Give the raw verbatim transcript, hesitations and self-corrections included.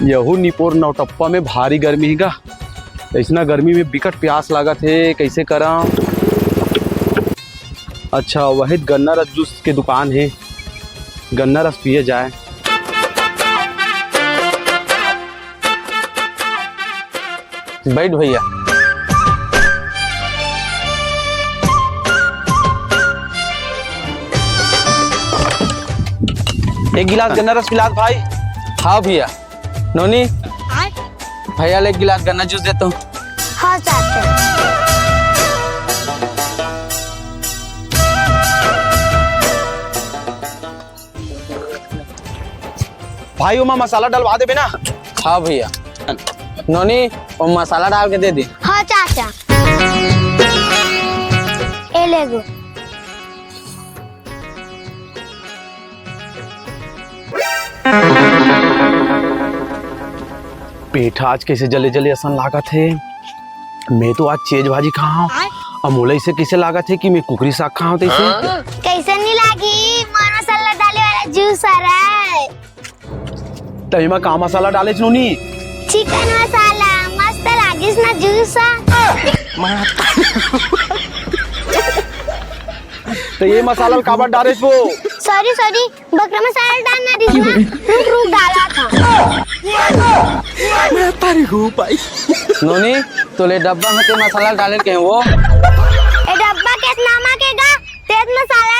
यहू निपोर नौटप्पा में भारी गर्मी हे गा। अइसना गर्मी में बिकट प्यास लागत हे, कइसे करंव? अच्छा, वही गन्ना रस जूस के दुकान हे, गन्ना रस पिए जाए। बैठ भैया। एक गिलास गन्ना रस पिला दे भाई। हाँ भैया। नोनी, भैया ले एक गिलास गन्ना जूस देता हूँ। हाँ चाचा। भाई, ओमा मसाला डलवा देबे ना। हाँ भैया। नोनी, वो मसाला डाल के दे दे। हाँ चाचा। ए ले गो। पेट आज कइसे जले जले असन लागत हे। मैं तो आज चेज भाजी खाहूं। अब मोला इसे कइसे लागत हे कि मैं कुकरी साग खाहूं तइसे। कइसे नहीं लागी? मोर मसाला डाले वाला जूस हरय। त एमा का मसाला डालेच नोनी? चिकन मसाला। मस्त लागिस ना जूस ह। त ये मसाला ल काबर डारेस वो? सॉरी सॉरी, बकरा मसाला डालना रिस ना। रुक रुक, डाला था। मैं तारी हूँ भाई। नोनी, तोले डब्बा में ते मसाला डाले के वो। ए डब्बा के नाम के गा? तेज मसाला